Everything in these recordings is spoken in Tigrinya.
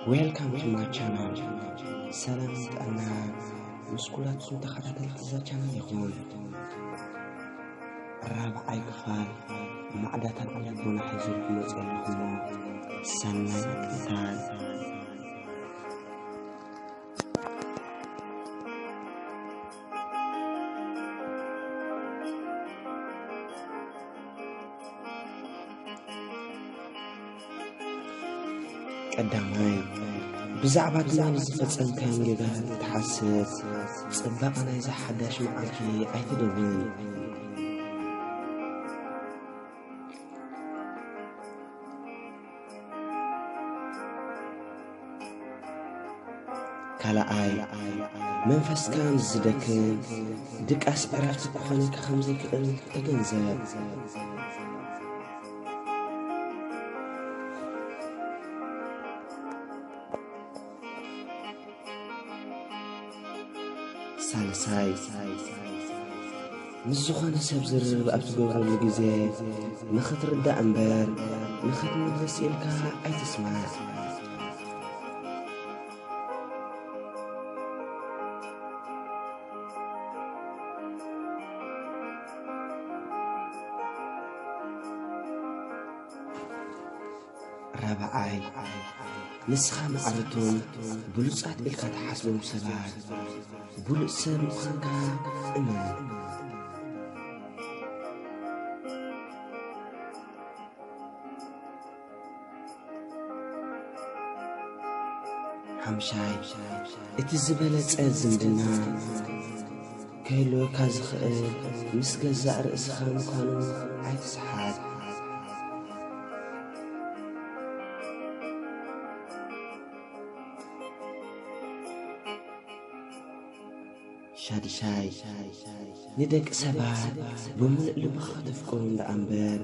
Welcome to my channel. ሰላም ጥዕና ምስ ኩላትኩም ተኸታተልቲ እዛ ቻነል ይኹን። ራብዓይ ክፋል ማዕዳታት ልቦና ሒዘልኩም መፅእ ኣለኹ እሞ ሰናይ ምክትታል። ቀዳማይ፣ ብዛዕባ ትማሊ ዝፈጸምካዮም ጌጋታት ክትሓስብ፣ ጽባቐ ናይዛ ሓዳሽ መዓልቲ ኣይትደውን። ካልኣይ፣ መንፈስካ ምስ ዝደክም፣ ድቃስ ዕረፍቲ ክኾነካ ከም ዘይክእል ተገንዘብ። ሳልሳይ፣ ምስ ዝኾነ ሰብ ዝርርብ ኣብ ትገብረሉ ግዜ ንኽትርዳእ እምበር ንኽትመልስ ኢልካ ኣይትስማዕ። ራብዓይ፣ ንስኻ ማዕረቶም ብሉጻት ኢልካ ትሓስቦም ሰባት ብሉጽ ሰብ ምዃንካ እመን። ሓምሻይ፣ እቲ ዝበለጸ ዝምድና ክህልወካ ዝኽእል ምስ ገዛእ ርእስኻ ምዃኑ ኣይትስሓት። ሻድሻይ፣ ንደቂ ሰባት ብምሉእ ልብኻ ከተፍቅሮም ደኣ እምበር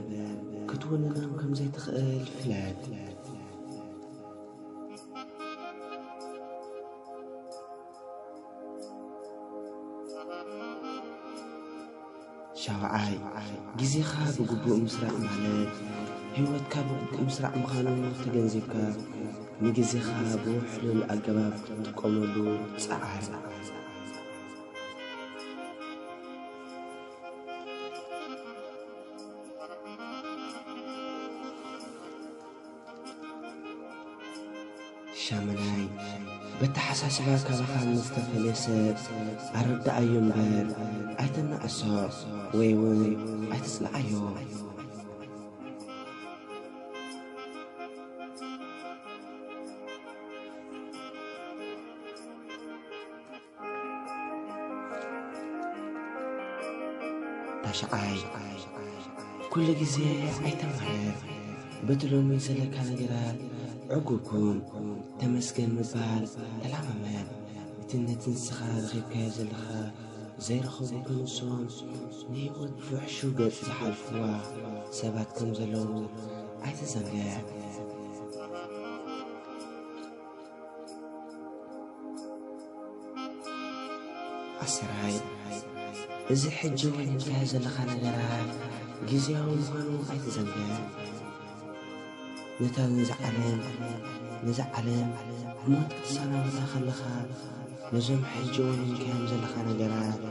ክትውንኖም ከም ዘይትኽእል ፍለጥ። ሻውዓይ፣ ግዜኻ ብግቡእ ምስራዕ ማለት ህይወትካ ብግቡእ ምስራዕ ምዃኑ ተገንዚብካ ንግዜኻ ብውሕሉል ኣገባብ ክትጥቀመሉ ጸዓር። ሻምናይ፣ በተሓሳስባ ካባኻ ንዝተፈልየ ሰብ ኣረዳኣዮ እምበር ኣይተናእሶ ወይ እውን ኣይትጽልኣዮ። ታሽዓይ፣ ኩሉ ግዜ ኣይተማርር። በቲ ሎሚ ዘለካ ነገራት ዕጉብ ኩን። ተመስገን ምባል ተለማመድ። እቲ ነቲ ንስኻ ረኺብካዮ ዘለኻ ዘይረኸቡ ክንሶም ንህይወት ብውሕሹ ገጽ ዝሓልፍዋ ሰባት ከም ዘለዉ ኣይትዘንግዕ። ዓስራይ፣ እዚ ሕጂ ወኒንካዮ ዘለኻ ነገራት ግዝያዊ ምዃኑ ኣይትዘንግዕ። ነታ ነዛ ዓለም፣ ነዛ ዓለም ብሞት ክትሰናበታ ከለኻ፣ ነዞም ሕጂ ወኒንካዮም ዘለኻ ነገራት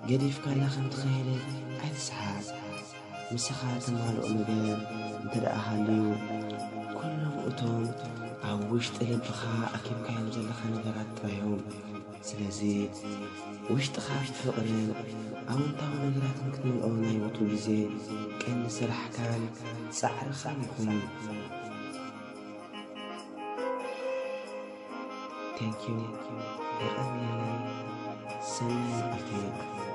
ገዲፍካላ ከም ትኸይድ ኣይትስሓት። ንስኻ ተማልኦ ነገር እንተ ደኣ ሃልዩ፣ ኩሎም እቶም ኣብ ውሽጢ ልብኻ ኣኪብካዮም ዘለኻ ነገራት ጥራዮም። ስለዚ፣ ውሽጥኻ ብፍቕርን ኣወንታዊ ነገራትን ክትመልኦ ናይ ወትሩ ግዜ ቀንዲ ስራሕካን ጻዕርኻን ይኹን። Thank you። የቐንየለይ። ሰናይ መዓልቲ።